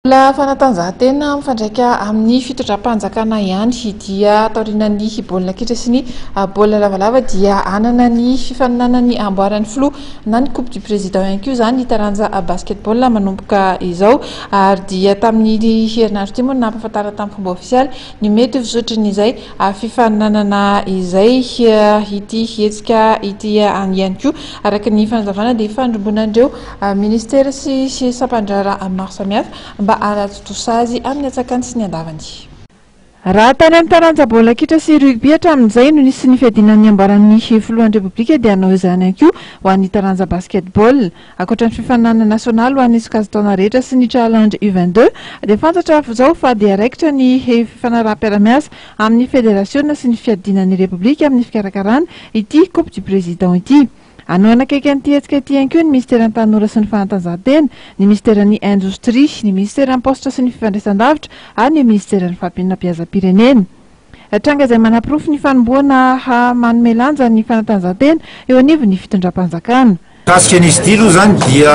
Mbola fanatanjahantena mifandraika amin'ny fitondram-panjakana ihany dia taorianan'ny baolina kitra sy ny baolina lavalava dia hanana ny fifaninanan'ny amboaran'ny filoha na ny coupe du président ihany koa izany ny taranja basketball manomboka izao ary dia tamin'ny herinandro ity moa no nampahafantarana tamin'ny fomba ofisialy ny mety ho fizotrin'izay fifaninanana izay ity hetsika ity ihany koa araka ny fanazavana dia ifandrombonan'ireo Ministera sy sampan-draharaha maro samihafa mba hanatontosa azy amin'ny antsakany sy ny andavany. Raha tany amin'ny taranja baolina kitra sy rugby hatramin'izay no nisy ny fiadiana ny ambaran'ny filohan'ny Repoblika dia hanao izany ihany koa ho an'ny taranja basketball. Ankoatra ny fifaninanana nasionaly ho an'ny sokajin-taona rehetra sy ny challenge U 22 dia fantatra izao fa dia raikitra ny fifanaraham-piarahamiasa amin'ny federasiona sy ny fiadiana ny Repoblika amin'ny fikarakarana ity Coupe du Président ity. Hanohana akaiky an'ity hetsika ity ihany koa ny minisiteran'ny Tanora sy ny Fanatanjahantena, ny minisiteran'ny Indostria, ny minisiteran'ny Paositra sy ny Fifandraisandavitra ary ny minisiteran'ny Fampianabeazam-pirenena. Tranga izay manaporofo ny fanombohana manome lanja ny fanatanjahantena eo anivon'ny fitondram-panjakana. Mikasika an'izy ity aloha izany dia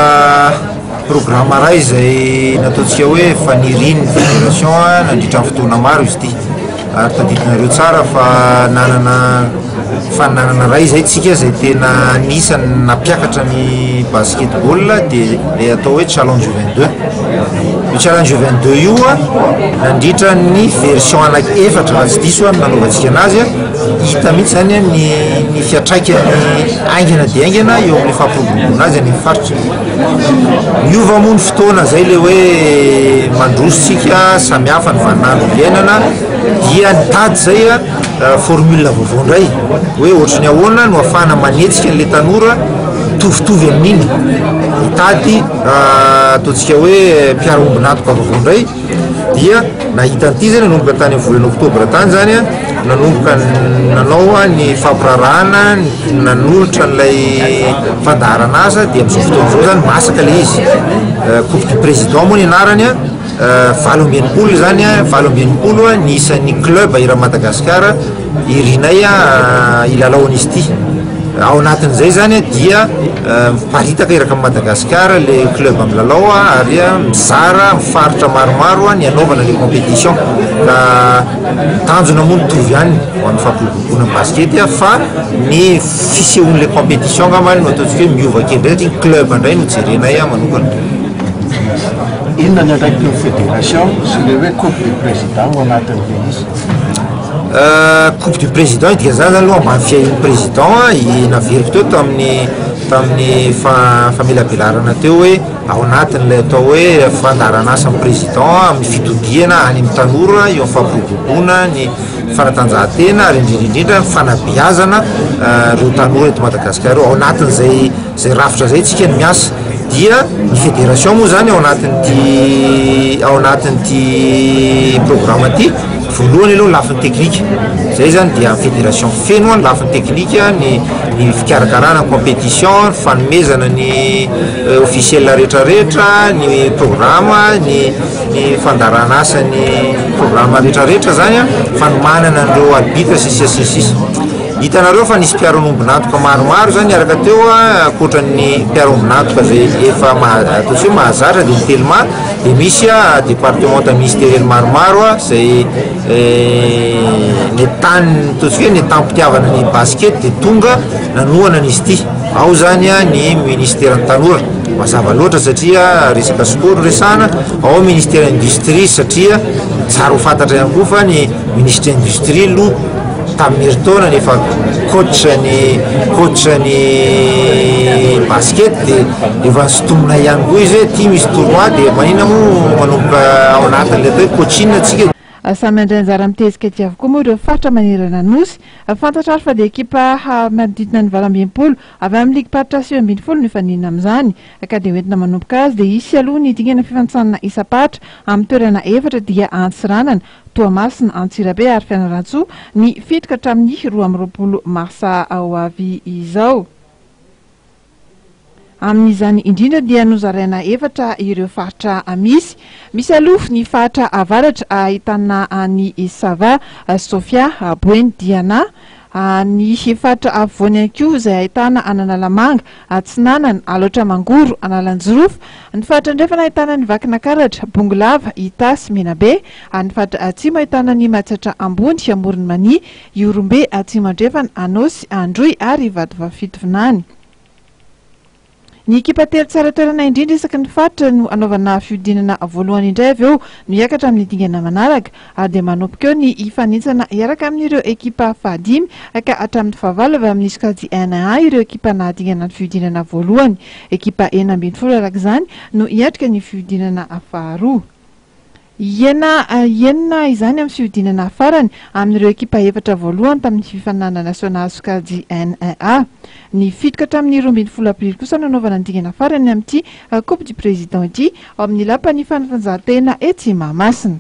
programa iray izay nataontsika hoe fanirian'ny fédération nandritra ny fotoana maro izy ity ary tadidinareo tsara fa nanana Fananana iray izay tsika izay tena anisany nampiakatra ny basketball dia ilay atao hoe challenge 22. Io challenge 22 io a, nandritra ny version anaky efatra raha tsy diso aho no nanaovantsika anazy a, hita mihitsy zany ny ny fiantraikany haingana dia haingana eo amin'ny fampiroboroboana azy any amin'ny faritra. Miova moa ny fotoana zay le hoe mandroso tsika, samihafa ny vaninandro iainana dia nitady zay a. Formule vaovao indray hoe ohatry ny ahoana no ahafahana manetsika an'ilay tanora mitovitovy amin'iny, mitady ataontsika hoe mpiara-ombon'antoka vaovao indray dia nahita an'ity zay nanomboka tany amin'ny volana oktobra tany zany a, nanomboka nanao ny fampiraharahana, nanolotra an'ilay fandaharan'asa dia amin'izao fotoana izao zany masaka ilay izy, coupe du président moa ny anarany a. 68 izany, 68 ny isan'ny club eran'i Madagasikara irinay hilalao an'izy ity. Ao anatin'izay izany dia miparitaka eraky Madagasikara ilay club milalao ary mizara amin'ny faritra maromaro ny hanaovana ilay compétition. Ka ny tanjona moa mitovy ihany ho an'ny fampiroboroboana ny basket fa ny fisehoan'ilay compétition angamba no ataontsika hoe miova kely indray satria ny club indray no jerenay manokana. Inona ny andraikitry ny fédération sy ilay hoe coupe du président ao anatin'ilay izy? Coupe du président dikan'izany zany aloha ambany fiahian'ny président i naveriko teo tamin'ny tamin'ny famelabelarana teo hoe ao anatin'ilay atao hoe fandaharan'asan'ny président amin'ny fitodihana any amin'ny tanora eo amin'ny fampiroboroboana ny fanatanjahantena ary indrindra indrindra ny fanabeazana ireo tanora eto Madagasikara ireo. Ao anatin'izay izay rafitra izay tsika no miasa. Dia ny fédération moa zany ao anatin'ity ao anatin'ity programme ity, voalohany aloha ny lafiny teknika, zay zany dia fédération feno ny lafiny teknika, ny ny fikarakarana ny compétition, ny fanomezana ny officiel rehetrarehetra, ny programme, ny ny fandaharan'asa ny programme rehetrarehetra zany an, fanomanana an'ireo arbitre sy ny sisa sy ny sisa. Hitanareo fa nisy mpiara-ombon'antoka maromaro izany niaraka teo ankoatra ny mpiara-ombon'antoka izay efa ataontsika hoe mahazatra dia ny Telma dia misy departemanta ministeriel maromaro izay nentanin'ny ataontsika hoe nentam-pitiavana ny basket dia tonga nanohana an'izy ity. Ao izany ny ministeran'ny tanora mazava loatra satria resaka sport no resahana, ao ny ministeran'ny industrie satria tsara ho fantatra ihany koa fa ny minisitry ny industrie aloha Tamin'ny herintaona nefa coach ny coach ny basket dia efa nisintomina ihany koa izy hoe ity misy tournoi dia maninona moa manomboka ao anatin'ilay atao hoe coaching tsika. Samy handray anjara amin'ny tezika ity avokoa moa ireo faritra manerana ny Nosy. Fantatra ary fa dia ekipa manodidina ny 68 avy amin'ny ligim-paritra 19 no hifaninana amin'izany. Ka dia hoentina manomboka azy dia hisy aloha ny dingana fifanintsanana isam-paritra amin'ny toerana efatra dia Antsiranana, Toamasina, Antsirabe ary Fianarantsoa ny 7 ka hatramin'ny 22 marsa ho avy izao. Amin'izany indrindra dia nozaraina efatra ireo faritra misy. Misy aloha ny faritra avaratra ahitana an'i Sava, Sofia, Boeny, Diana. Ny faritra afovoany ihany koa izay ahitana an'Analamanga, Atsinanana, Alaotra Mangoro, Analanjirofo, ny faritra andrefana ahitana an'i Vakinakaratra, Bongolava, Itasy, Menabe, ary ny faritra atsimo ahitana an'i Matsiatra Ambony, Amoron'i Mania, Ihorombe, Atsimo Andrefana, Anôsy, Androy ary Vatovavy Fitovinany. Ny ekipa telo tsara toerana indrindra isaky ny faritra no hanaovana fihodinana voalohany indray avy eo no hiakatra amin'ny dingana manaraka ary dia manomboka eo ny hifanintsana hiaraka amin'ireo ekipa fahadimy ka hatramin'ny fahavalo avy amin'ny sokajy N-A ireo ekipa nahadingana ny fihodinana voalohany. Ekipa 16 araka izany no hiatrika ny fihodinana faharoa. Hihena enina izany amin'ny fihodinana farany amin'ireo ekipa efatra voalohany tamin'ny fifaninanana nasionaly sokajy N-A. Ny 7 ka hatramin'ny 12 aprily kosa no hanaovana ny dingana farany amin'ity Coupe du Président ity ao amin'ny Lapan'ny fanatanjahantena etsy Mahamasina.